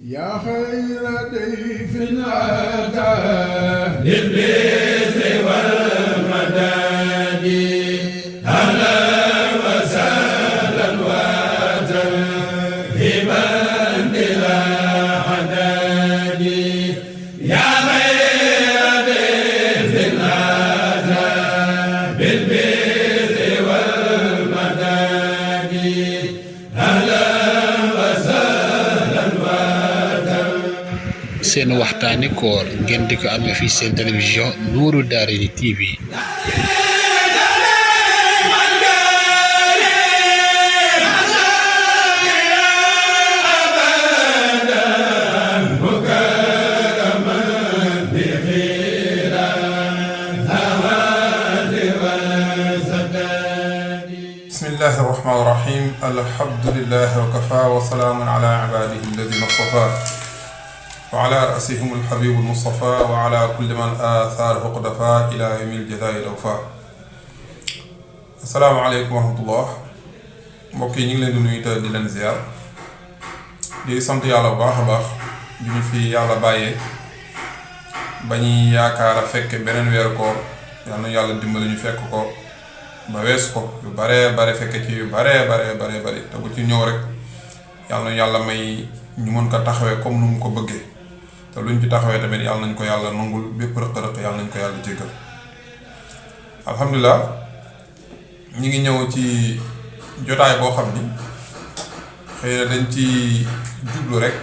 يا خير ضيف أتى بالبر والمداد أهلا وسهلا وترحيبا بلا عداد يا خير ضيف أتى بالبر والمداد أهلا seen waxtaani koor ngeen di ko amee fii seen télévision Nourou Darayni TV. bismillahi rahmaani rahim alhamdulillahi wa kafa wa salaamun ala ibadihi alladina stafa wa ala rasihim alhabibu almustafa wa ala kulli man atharahu qadafa ila yawmi aljazai alawfa. assalaamu aleykum wa rahmatullah. mbokk yi ñu ngi leen di nuyu te di leen ziar di sant yàlla bu baax a baax bi ñu fi yàlla bàyyee ba ñuy yaakaar a fekke beneen weeru koor yal na yàlla dimbali ñu fekk ko ba wees ko yu bare bare fekke ci yu bare te bu ci ñëw rek yal na yàlla may ñu mën ko taxawee comme nu mu ko bëggee te luñ ci taxawee tamit yàlla nañ ko yàlla nangul bépp rëq-rëq yàlla nañ ko yàlla jéggal. alhamdulilah ñi ngi ñëw ci jotaay boo xam ni xëy na dañ ci jublu rek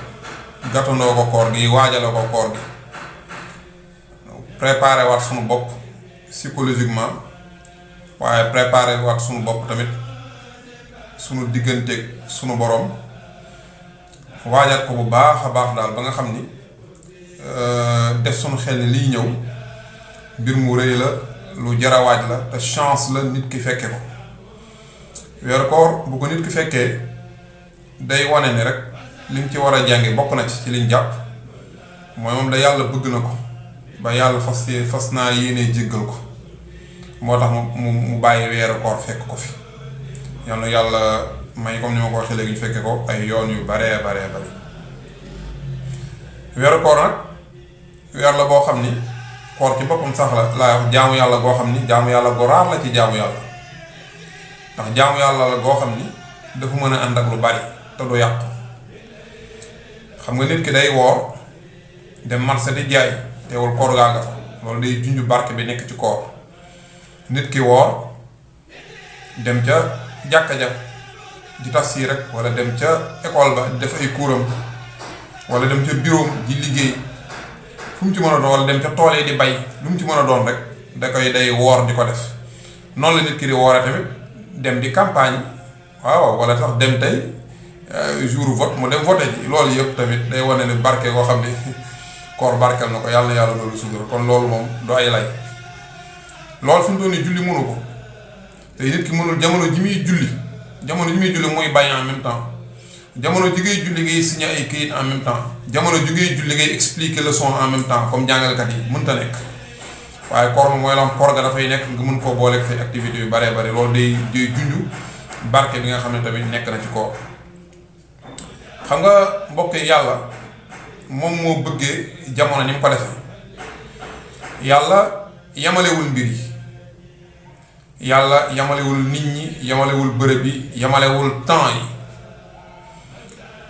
gàttandoo ko koor gi waajale ko koor gi préparer waat suñu bopp psychologiquement waaye préparer waat suñu bopp tamit suñu digganteeg suñu borom waajal ko bu baax a baax daal ba nga xam ni def suñu xel ni liy ñëw mbir mu rëy la lu jarawaaj la te chance la nit ki fekke ko. weeru koor bu ko nit ki fekkee day wane ni rek lim ci war a jànge bokk na ci liñ jàpp mooy moom da yàlla bëgg na ko ba yàlla fas naa yéenee jéggal ko moo tax mu bàyyi weeru koor fekk ko fi yàlla may comme ni ma ko waxee léegi ñu fekke ko ay yoon yu baree bari weeru koor nag weer la boo xam ni koor ci boppam sax la laa wax jaamu yàlla goo xam ni jaamu yàlla gu raar la ci jaamu yàlla ndax jaamu yàlla la goo xam ni dafa mën a ànd ak lu bari te du yàqu. xam nga nit ki day woor dem marché di jaay teewul koor gaa nga fa loolu day junj barke bi nekk ci koor. nit ki woor dem ca jàkka ja di tafsir rek wala dem ca école ba di def ay kuuram wala dem ca bureau di liggéey fu mu ci mën a doon wala dem ca tool yi di bay lu mu ci mën a doon rek day woor di ko def noonu la nit ki di wooree tamit dem di campagne waaw wala sax dem tey jour vote mu dem voté ji loolu yëpp tamit day wane ne barke koo xam ne koor barkel na ko yàlla loolu sutura kon loolu moom du ay lay. loolu fi mu doon ni julli mënu ko te nit ki mënul jamono ji muy julli muy bàyyi en même temps jamono ji ngay julli ngay signé ay këyit en même temps jamono ji ngay julli ngay expliquer leçon en même temps comme jàngalekat yi mënta nekk waaye koor moom mooy la koor ga dafay nekk nga mën koo booleeg say activités yu baree bari loolu day junju barke bi nga xam ne tamit nekk na ci koor. xam nga mbokk yàlla moom moo bëggee jamono ni mu ko defee yàlla yamalewul mbir yi. yàlla yamalewul nit ñi yamalewul bërëb yi yamalewul temps yi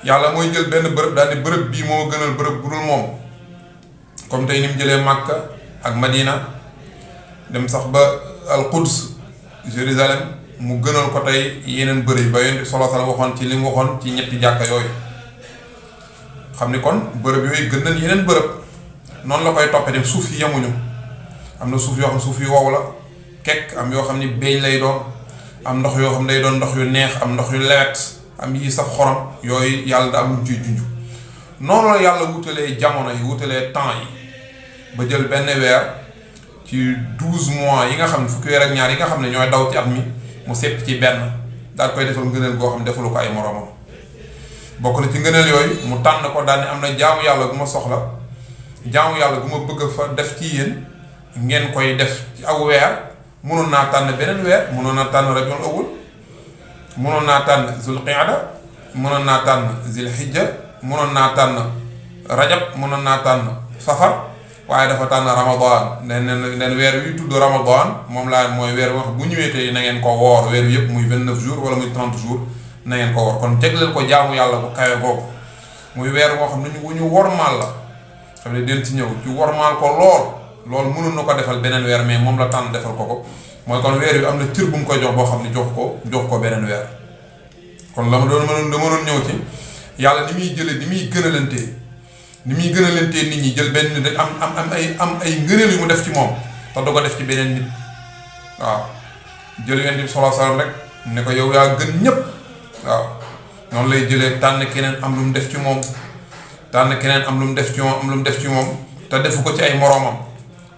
yàlla mooy jël benn bërëb daal di bërëb bii moo gënal bërëb bu dul moom comme tey ni mu jëlee Makka ak Madina dem sax ba al Quds Jérusalem mu gënal ko tey yeneen bërëb ba Yonent bi sallallahu alayhi wa sallam waxoon ci li mu waxoon ci ñetti jàkka yooyu xam ni kon bërëb yooyu gën nañ yeneen bërëb noonu la koy toppee dem suuf yi yemuñu am na suuf yoo xam suuf yu wow la kekk am yoo xam ni beeñ lay doon am ndox yoo xam day doon ndox yu neex am ndox yu lewet am yi saf xorom yooyu yàlla da am lu ciy junj noonu la yàlla wutalee jamono yi wutalee temps yi ba jël benn weer ci 12 mois yi nga xam ne fukki weer ak ñaar yi nga xam ne ñooy daw ci at mi mu sepp ci benn daal koy defal ngëneel goo xam ne defalu ko ay moroomam bokk na ci ngëneel yooyu mu tànn ko daal ni am na jaamu yàlla gu ma soxla jaamu yàlla gu ma bëgg fa def ci yéen ngeen koy def ci aw weer mënoon naa tànn beneen weer mënoon naa tànn rabiul awwal mënoon naa tànn zul qiada mënoon naa tànn zil hijja mënoon naa tànn rajab mënoon naa tànn safar waaye dafa tànn ramadan nen weer wi tudd ramadan moom laa mooy weer wax bu ñëwee tey na ngeen ko woor weer wi yëpp muy 29 jours wala muy 30 jours na ngeen ko woor kon jagleel ko jaamu yàlla bu kawe googu muy weer moo xam ne wu ñu wormaal la xam ne den ci ñëw ci wormaal ko lool mënoon na ko defal beneen weer mais moom la tànn defal ko mooy kon weer wi am na cër bu mu koy jox boo xam ne jox ko beneen weer kon la ma mënoon ñëw ci yàlla ni muy jëlee ni muy gënalantee nit ñi jël benn nit rek am ay ngëneel yu mu def ci moom te du ko def ci beneen nit waaw jël Yonent bi sallallahu alayhi wasallam rek ne ko yow yaa gën ñépp waaw noonu lay jëlee tànn keneen am lu mu def ci moom am lu mu def ci moom te defu ko ci ay moroomam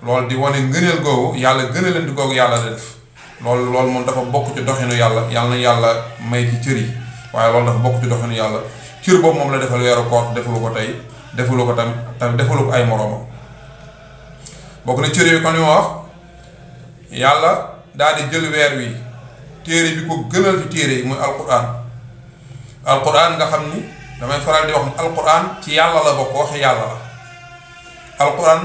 loolu di wane ngëneel googu yàlla gënalante googu yàlla da def loolu moom dafa bokk ci doxinu yàlla na yàlla may ci cër yi waaye loolu dafa bokk ci doxinu yàlla cër boobu moom la defal weeru koor defalu ko tey defalu ko tamit defalu ko ay moroomam bokk na cër yi kon yu ma wax yàlla daal di jël weer wi téere bi ko gënal ci téere yi muy alquran nga xam ni damay faral di wax alquran ci yàlla la bokk waxi yàlla la alquran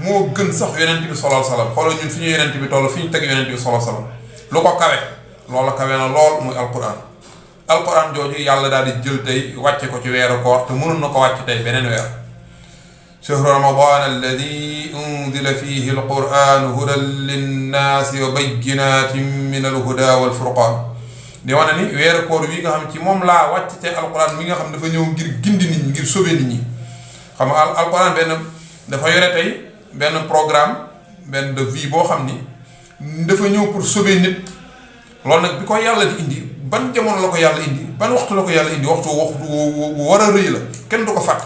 moo gën sax yonent bi sallallahu alayhi wasallam xoolal ñun fi ñu yonent bi toll fi ñu teg yonent bi sallallahu alayhi wasallam lu ko kawe loola kawe na lool muy alquran jooju yàlla daal di jël tey wàcce ko ci weeru koor te mënoon na ko wàcc tey beneen weer shahru ramadan alladi unzila fihi alquran hudan linnaasi wa bayyinatin min alhuda walfurqan di wane ni weeru koor wi nga xam ci moom laa wàcc te alquran mi nga xam dafa ñëw ngir gindi nit ñi ngir sauver nit ñi xam nga alquran dafa yore tey benn programme benn de vie boo xam ni dafa ñëw pour sauver nit loolu nag bi ko yàlla di indi ban jamono la ko yàlla indi ban waxtu la ko yàlla indi waxtu war a rëy la kenn du ko fàtte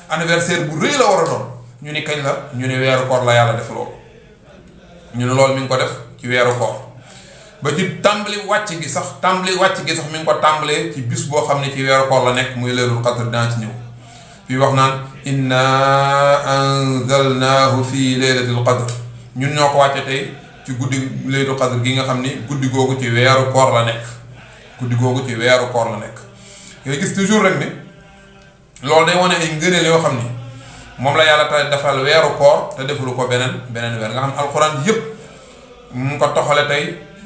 anniversaire bu rëy la war a doon ñu ni kañ la ñu ne weeru koor la yàlla def loolu ñu ne loolu mi ngi ko def ci weeru koor ba ci tàmbali wàcc gi sax mi ngi ko tàmbalee ci bis boo xam ne ci weeru koor la nekk muy leelul qadr daan ci ñëw fii wax naan inna anzalnaahu fii laylatil qadr ñun ñoo ko wàcce tey ci guddi laylatul qadr gi nga xam ni guddi googu ci weeru koor la nekk ngay gis toujours rek ni loolu day wane ay ngëneel yoo xam ni moom la yàlla te defal weeru koor te defalu ko beneen weer nga xam ne alxuraan yëpp mu ngi ko toxale tey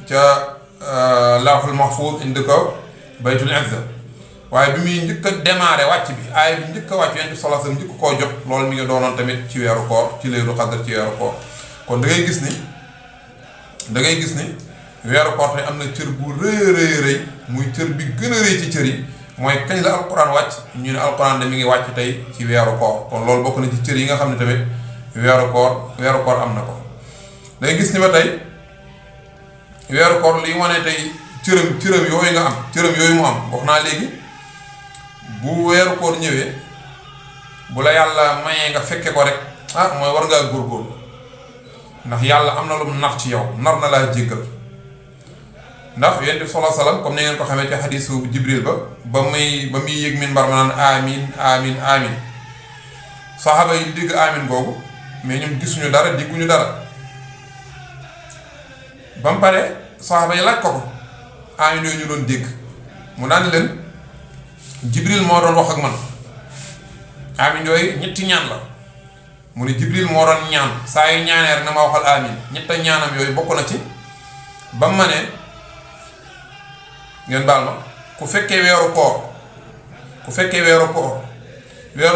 ca lawhul mahfuz indi ko baytul izza waaye bi muy njëkk a démarré wàcc bi aaya bi njëkk a wàcc Yonent bi sallallahu alayhi wasallam njëkk koo jot loolu mi ngi doonoon tamit ci weeru koor ci laylatul qadr ci weeru koor kon da ngay gis ni weeru koor tey am na cër bu rëy muy cër bi gën a rëy ci cër yi mooy kañ la alquran wàcc ñu ne alquran de mi ngi wàcc tey ci weeru koor kon loolu bokk na ci cër yi nga xam ne tamit weeru koor am na ko da ngay gis ni ba tey weeru koor li wane tey cëram yooyu mu am wax naa léegi bu weeru koor ñëwee bu la yàlla mayee nga fekke ko rek mooy war ngaa góorgóorlu ndax yàlla am na lu mu nar ci yow nar na laa jéggal ndax Yonent bi sallallahu alayhi wasallam comme ni ngeen ko xamee ci xadiisu Jibril ba muy yëg minbar ma naan amin saxaaba yi dégg amin boobu mais ñoom gisuñu dara dégguñu dara ba mu pare saxaaba yi laaj ko amin yooyu ñu doon dégg mu naan leen Jibril moo doon wax ak man amin yooyu ñetti ñaan la mu ne Jibril moo doon ñaan saa yu ñaanee rek na ma waxal amin ñetta ñaanam yooyu bokk na ci ba mu ma ne ngeen baal ma ku fekkee weeru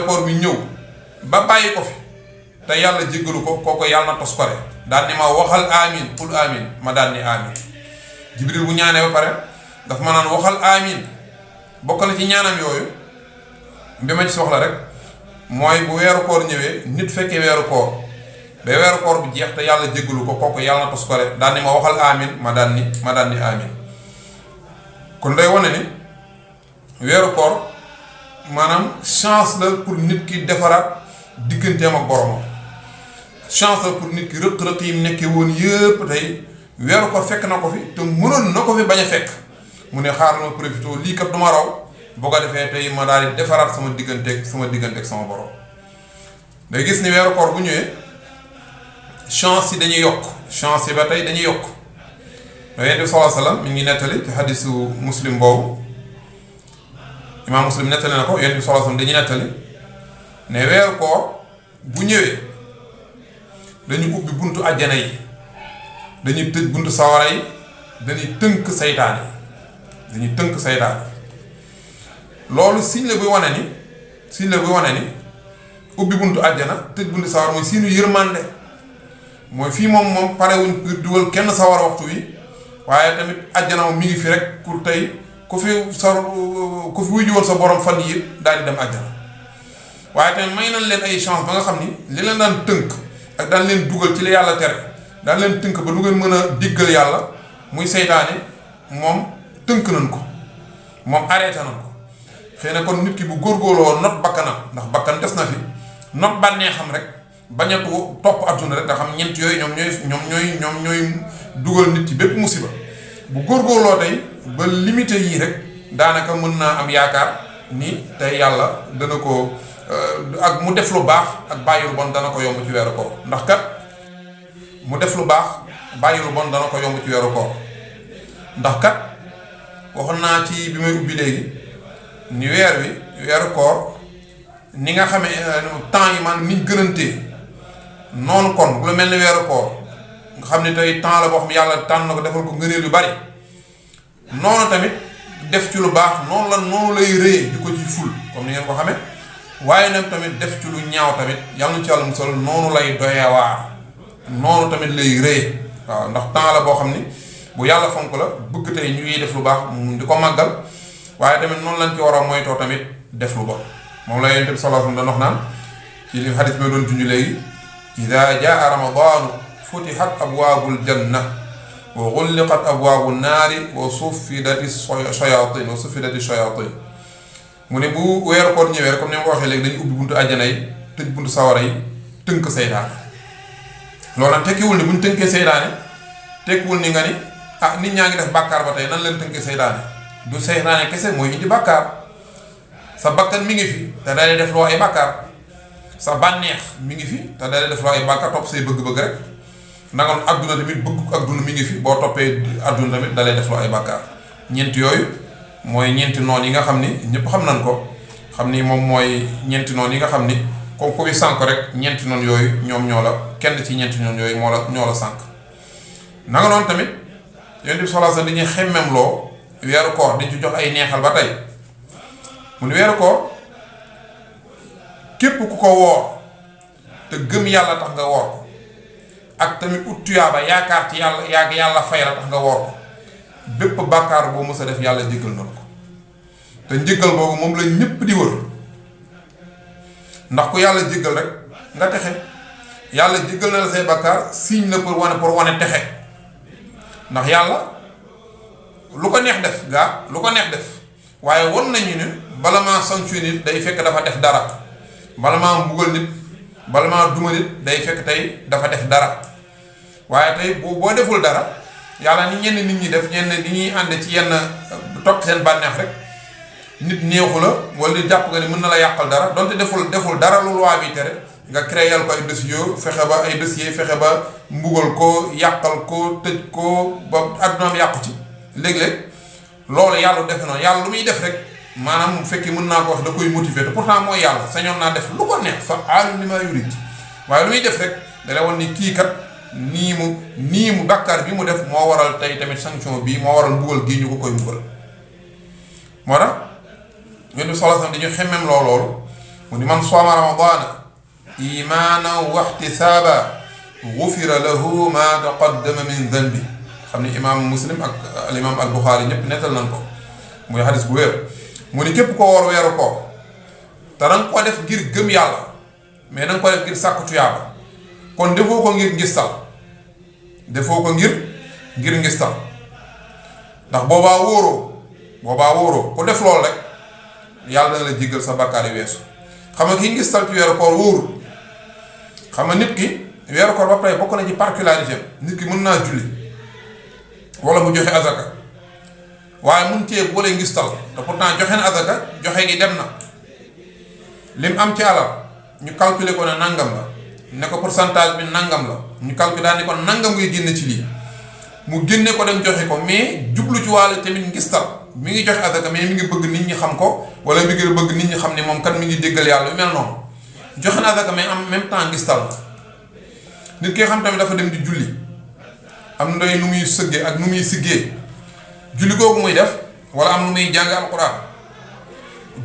koor bi ñëw ba bàyyi ko fi te yàlla jéggalu ko kooku yàlla na tos kore daal ni ma waxal amin qul amin ma daal ni amin Jibril bu ñaanee ba pare daf ma naan waxal amin bokk na ci ñaanam yooyu bi ma ci soxla rek mooy bu weeru koor ñëwee nit fekkee weeru koor ba weeru koor bu jeex te yàlla jéggalu ko kooku yàlla na tos ko rek daal ni ma waxal amin ma daal ni amin kon day wane ni weeru koor maanaam chance la pour nit ki defaraat digganteem ak boromam chance la pour nit ki rëq-rëq yi mu nekkee woon yëpp tey weeru koor fekk na ko fi te mënoon na ko fi bañ a fekk mu ne xaaral ma profité lii kat du ma raw boo ko defee tey ma daal di defaraat sama digganteeg sama borom day gis ni weeru koor bu ñëwee chance yi dañuy yokk chance yi ba tey dañuy yokk Yonent bi sallallahu alayhi wasallam mi ngi nettali ci xadisu Muslim boobu imaam Muslim nettali na ko Yonent bi sallallahu alayhi wasallam dañuy nettali ne weeru koor bu ñëwee dañu ubbi buntu àjjana yi, dañuy tëj buntu sawara yi, dañuy tënk saytaane loolu signe la buy wane ni ubbi buntu àjjana tëj buntu sawara mooy siinu yërmande. mooy fii moom parewuñ ngir dugal kenn sawara waxtu wi, waaye tamit àjjana moom mi ngi fi rek pour tey ku fi wuy jiwoon sa borom fan yi daal di dem àjjana. waaye tamit may nañ leen ay chance ba nga xam ni li leen daan tënk ak daan leen dugal ci la yàlla tere, daan leen tënk ba du ngeen mën a diggal yàlla muy seytaane, moom tënk nañ ko, moom arrêté nañ ko. xëy na kon nit ki bu góorgóorloo not bakkanam, ndax bakkan des na fi, not bànnee xam rek bañ a topp adduna rek nga xam ñeent yooyu ñoom ñooy dugal nit ci bépp musiba. bu góorgóorloo tey ba limité yii rek daanaka mën naa am yaakaar ni tey yàlla dana ko ak mu def lu baax ak bàyyi lu bon dana ko yomb ci weeru koor. ndax kat mu def lu baax bàyyi lu bon dana ko yomb ci weeru koor, ndax kat waxoon naa ci bi may ubbi léegi ni weeru koor ni nga xamee temps yi maanaam niñ gënantee noonu kon bu la mel ni weeru koor nga xam ne tey temps la boo xam yàlla tànn na ko defal ko ngëneel yu bari, noonu tamit def ci lu baax noonu lay rëyee di ko ci ful comme ni ngeen ko xamee. waaye nag tamit def ci lu ñaaw tamit yàlla na ci yàlla musal noonu lay doyewaar, noonu tamit lay rëyee. waaw ndax temps la boo xam ni bu yàlla fonk la bëgg tey ñuy def lu baax di ko màggal, waaye tamit noonu lañ ci war a moytoo tamit def lu bon. moom la Yonent bi sallallahu alayhi wa sallam doon wax naan ci li xadis bi doon junj léegi, ida jaa ramadaanu futihat abwaabul janna wa xulliqat abwaabu naari wa suffidati shayatin mu ne bu weeru koor ñëwee rek comme ni ma ko waxee léegi dañu ubbi buntu àjjana yi, tëj buntu sawara yi, tënk seytaane. loolu nag tekkiwul ni bu ñu tënkee seytaane tekkiwul ni nga ni nit ñaa ngi def bàkkaar ba tey nan leen tënkee seytaane. du seytaane kese mooy indi bàkkaar, sa bakkan mi ngi fi te dalee def loo ay bàkkaar, sa bànneex mi ngi fi te dalee def loo ay bàkkaar, topp say bëgg-bëgg rek. naka noonu adduna tamit bëgg adduna mi ngi fi, boo toppee adduna tamit dalee def loo ay bàkkaar. ñeent yooyu mooy ñeenti noon yi nga xam ni ñëpp xam nañ ko, xam ni moom mooy ñeenti noon yi nga xam ni comme ku fi sànk rek ñeenti noon yooyu ñoom ñoo la kenn ci ñeenti noon yooyu ñoo la sànk. naka noonu tamit Yonent bi sallallahu alayhi wasallam dañuy xemmem loo weeru koor dañ ci jox ay neexal ba tey. mu ne weeru koor képp ku ko woor te gëm yàlla tax nga woor ko, ak tamit ut tuyaaba yaakaar ci yàlla fay la tax nga woor ko, bépp bàkkaar boo mës a def yàlla jéggal na ko. te njéggal boobu moom la ñëpp di wër, ndax ku yàlla jéggal rek nga texe. yàlla jéggal na la say bàkkaar signe la pour wane texe, ndax yàlla lu ko neex def lu ko neex def. waaye won nañu ne bala maa sanctionné nit day fekk dafa def dara, bala maa mbugal nit, bala maa duma nit day fekk tey dafa def dara. waaye tey boo deful dara yàlla ni ñenn nit ñi def, ñenn di ñuy ànd ci yenn topp seen bànneex rek, nit neexu la wala jàpp nga ni mën na la yàqal dara donte deful dara lu loi bi tere, nga créer ko ay dossier fexe ba mbugal ko, yàqal ko, tëj ko ba addunaam yàqu ci. léeg-léeg loolu yàlla defe noonu, yàlla lu muy def rek maanaam mu fekkee mën naa ko wax da koy motiver te pourtant mooy yàlla sañoon naa def lu ko neex fa'aalun limaa yurid, waaye lu muy def rek da lay wan ni kii kat nii mu bàkkaar bi mu def moo waral tey tamit sanction bii moo waral mbugal gii ñu ko koy mbugal. moo tax Yonent bi sallallahu alayhi wasallam dañu xemmem loolu mu ni man sooma ramadaana imaanan wa ihtisaaban gufira lahu maa taqaddama min danbi. xam ni imaam Muslim ak al imaam al Buxaari ñëpp nettal nañ ko muy xadis bu wér. mu ni képp ko woor weeru koor te danga ko def ngir gëm yàlla mais danga ko def ngir sàkku tuyaaba, kon defoo ko ngir ngistal, ndax boobaa wóoroo ku def loolu rek yàlla dana la jéggal sa bàkkaar yi weesu. xam nga kii ngistal ci weeru koor wóorul. xam nga nit ki weeru koor ba pare bokk na ci particularité nit ki mën naa julli wala mu joxe azaka, waaye mun cee boole ngistal te pourtant joxe na azaka, joxe gi dem na, lim am ci alal ñu calculer ko ne nangam la, ne ko pourcentage bi nangam la, ñu calculer daal ni ko nangam ngay génne ci lii, mu génne ko dem joxe ko, mais jublu ci wàll tamit ngistal mi ngi joxe azaka mais mi ngi bëgg nit ñi xam ko wala mi ngi bëgg nit ñi xam ne moom kat mi ngi déggal yàlla yu mel noonu joxe na azaka mais en même temps ngistal nit ki nga xam tamit dafa dem di julli am ndoy nu muy sëggee ak nu muy siggee julli googu muy def wala am nu muy jàng alquran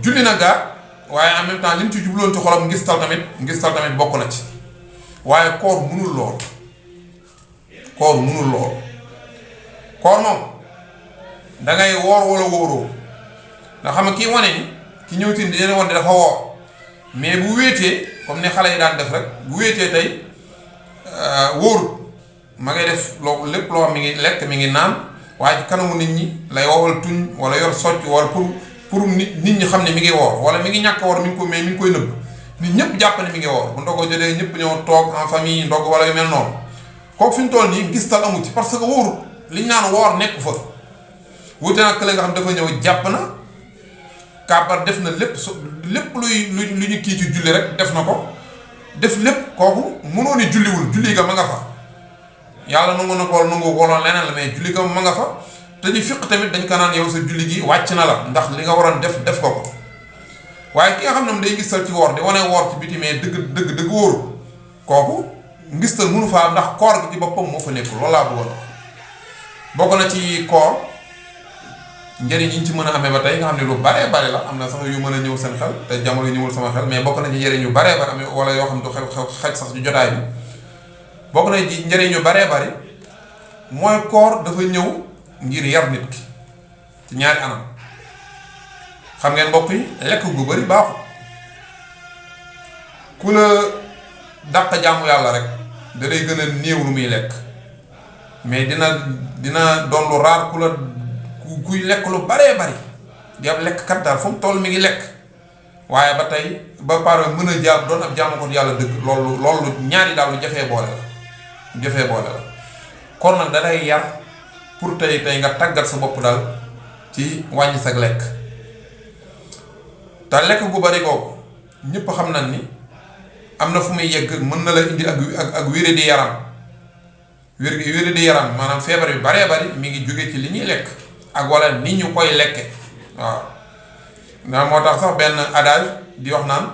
julli na gaa waaye en même temps li mu ci jubloon ci xolam ngistal tamit bokk na ci waaye koor munul lool koor moom dangay woor wala wóoroo ndax xam nga kii wane ni ki ñëw tin di leen wan ne dafa woor mais bu wéetee comme ni xale yi daan def rek bu wéetee tey wóorut ma ngay def loo lépp loo xam mi ngi lekk mi ngi naan waaye ci kanamu nit ñi lay wowal tuñ wala yor socc wala pour nit ñi xam ne mi ngi woor wala mi ngi ñàkk woor mi ngi koy nëbb nit ñëpp jàpp ne mi ngi woor bu ndogoo jotee ñëpp ñëw toog en famille ndog wala yu mel noonu kooku fi ñu toll nii gistal amu ci parce que wóorut liñ naan woor nekk fa wute nag la nga xam dafa ñëw jàpp na kàbbar def na lépp lépp lu ñu kii ci julli rek def na ko def lépp kooku mënoo ni julliwul julli ga ma nga fa yàlla nangu na ko wala nangu ko wala leneen la mais julli ga ma nga fa te di fiq tamit dañ ko naan yow sa julli gi wàcc na la ndax li nga waroon def ko waaye ki nga xam ne moom day ngistal ci woor di wane woor ci biti mais dëgg wóoru kooku ngistal mënu fa am ndax koor gi ci boppam moo fa nekkul loolu laa bëggoon wax bokk na ci koor njëriñ yi ñu ci mën a amee ba tey nga xam ne lu baree bari la am na sax yu mën a ñëw seen xel te jamono ñëwul sama xel mais bokk na ci njëriñ yu baree bari amee wala yoo xam ne du xaj sax ci jotaay bi bokk na ci njëriñ yu baree bari mooy koor dafa ñëw ngir yar nit ki ci ñaari anam xam ngeen mbokk yi lekk gu bari baaxul ku la dàq jaamu yàlla rek da day gën a néew lu muy lekk mais dina doon lu raar kuy lekk lu baree bari di ab lekk kat daal fu mu toll mi ngi lekk waaye ba tey ba pare mën a jaar doon ab jaamu ko yàlla dëgg loolu ñaari daal lu jafee boole la kon nag da lay yar pour tey nga tàggat sa bopp daal ci wàññi sa lekk te lekk gu bari googu ñëpp xam nañ ni am na fu muy yegg mën na la indi ak wéré di yaram wéré di yaram maanaam feebar bi baree bari mi ngi jóge ci li ñuy lekk ak wala nit ñu koy lekke waaw ndax moo tax sax benn adage di wax naan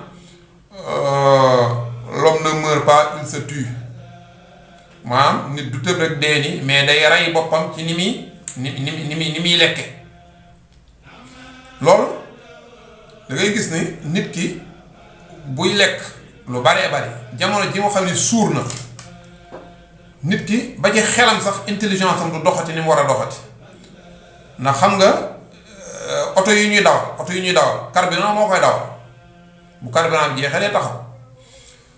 l'homme ne meurt pas il se tue maanaam nit du tëb rek dee ni mais day rey boppam ci ni muy lekke loolu da ngay gis ni nit ki buy lekk lu baree bari jamono ji moo xam ne suur na nit ki ba ci xelam sax intelligence am du doxati ni mu war a doxati ndax xam nga oto yi ñuy dawal carburant moo koy dawal bu carburant bi jeexee day taxaw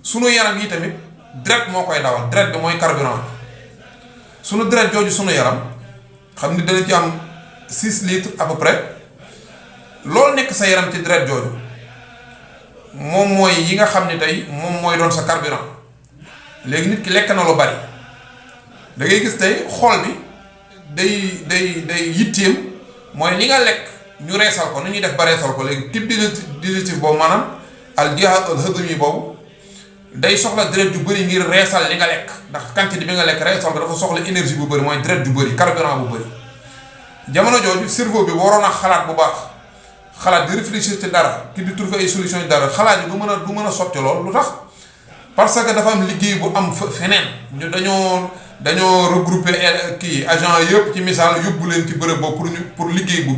sunu yaram yi tamit deret moo koy dawal deret bi mooy carburant sunu deret jooju sunu yaram xam ni dana ci am 6 litres à peu près loolu nekk sa yaram ci deret jooju moom mooy yi nga xam ni tey moom mooy doon sa carburant léegi nit ki lekk na lu bari da ngay gis tey xol bi day yitteem mooy li nga lekk ñu reesal ko nu ñuy def ba reesal ko léegi type digestif boobu maanaam al jihad al hadmi boobu day soxla deret ju bëri ngir reesal li nga lekk ndax quantité bi nga lekk reesal ko dafa soxla énergie bu bëri mooy deret ju bëri carburant bu bëri jamono jooju cerveau bi waroon a xalaat bu baax xalaat di réfléchir ci dara ki di trouver ay solution ci dara xalaat yi du mën a sotti lool lu tax parce que dafa am liggéey bu am feneen ñu dañoo regrouper kii agent yëpp ci misaal yóbbu leen ci bërëb boobu pour liggéey bu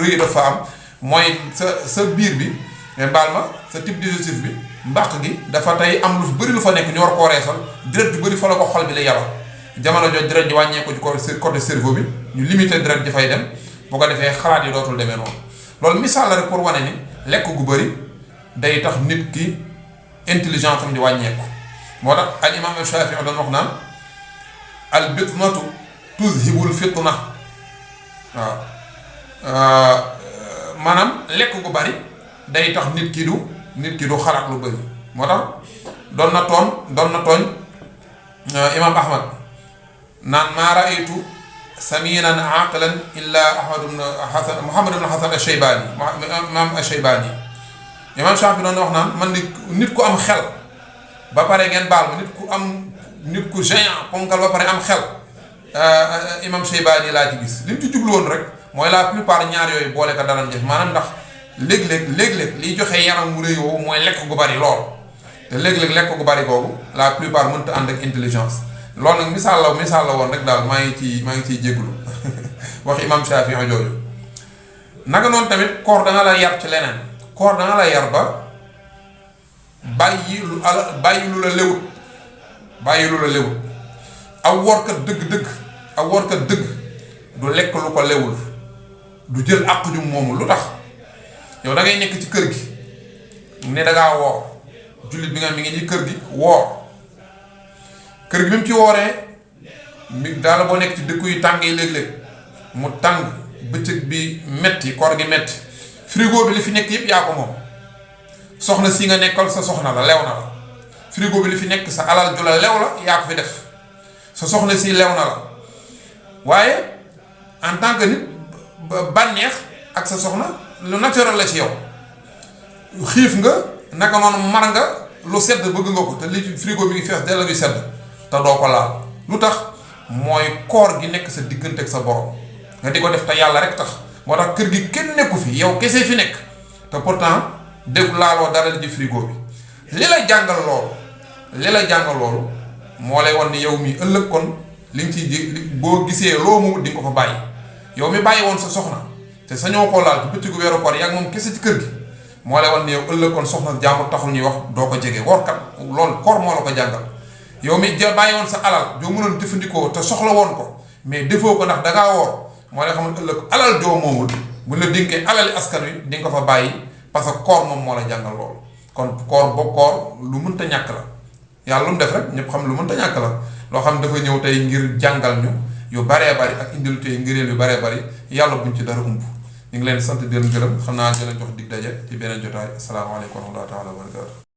rëy dafa am mooy sa biir bi mais baal ma sa type digestif bi mbàq gi dafa tey am lu bëri lu fa nekk ñu war koo reesal deret ju bëri fa la ko xol bi la yabal jamono jooju deret ji wàññeeku ci côté cerveau bi ñu limité deret ji fay dem boo ko defee xalaat yi dootul demee noonu loolu misaal la rek pour wane ni lekk gu bëri day tax nit ki intelligence am di wàññeeku moo tax al imam Shaafi'i doon wax naan al bitnatu tuzhibul fitna waaw maanaam lekk gu bari day tax nit ki du xalaat lu bëri moo tax doon na tooñ imam Ahmad naan maa raaytu saminan aqilan illa Muhammad ibn Hasan al-Shaybani imam al-Shaybani imam Shaafi doon na wax naan man nit ku am xel ba pare ngeen baal ma nit ku géant ponkal ba pare am xel imam Shaybani laa ci gis li mu ci jublu woon rek mooy la plupart ñaar yooyu boole ko dara def maanaam ndax léeg-léeg liy joxe yaram mu rëy woowu mooy lekk gu bari lool te léeg-léeg lekk gu bari googu la plupart mënta ànd ak intelligence loolu nag misaal la woon rek daal maa ngi ciy jégalu wax imam Shafi'i jooju. naka noonu tamit koor dana la yar ci leneen koor dana la yar ba bàyyi lu la lewut aw workat dëgg du lekk lu ko lewul du jël àq ju moomu lu tax yow da ngay nekk ci kër gi ne dangaa woor jullit bi nga mi ngi ci kër gi woor kër gi bi mu ci wooree mi daala boo nekk ci dëkku yu tàng yi léeg-léeg mu tàng bëccëg bi metti koor gi metti frigo bi li fi nekk yëpp yaa ko moom soxna si nga nekkal sa soxna la lew na la frigo bi li fi nekk sa alal ju la lew la yaa ko fi def sa soxna si lew na la waaye en tant que nit bànneex ak sa soxna lu naturel la ci yow xiif nga naka noonu mar nga lu sedd bëgg nga ko te li frigo bi ngi fees della bi sedd te doo ko laal lu tax mooy koor gi nekk sa diggante ak sa borom nga di ko def te yàlla rek tax moo tax kër gi kenn nekku fi yow kese fi nekk te pourtant def laaloo dara li ci frigo bi li la jàngal loolu moo lay wan ni yow mi ëllëg kon li nga ciy boo gisee loo mu di nga ko fa bàyyi yow mi bàyyi woon sa soxna te sañoo koo laal ci bëccëgu weeru koor yaa ngi moom kese ci kër gi moo lay wan ni yow ëllëg kon soxna jàmbur taxul ñuy wax doo ko jege woorkat loolu koor moo la ko jàngal yow mi bàyyi woon sa alal joo mënoon jëfandikoo te soxla woon ko mais defoo ko ndax dangaa woor moo lay xamal ëllëg alal joo moomul bu la dénkee alali askan wi di nga ko fa bàyyi parce que koor moom moo la jàngal loolu kon koor lu mënta ñàkk la yàlla lu mu def rek ñëpp xam lu mënta ñàkk la loo xam dafa ñëw tey ngir jàngal ñu yu baree bari ak indil tey ngëneel yu baree bari yàlla buñ ci dara ump ñu ngi leen sant di leen gërëm xam naa di leen jox dig daje ci beneen jotaay asalaamaaleykum wa rahmatullaahi wa barakaatuh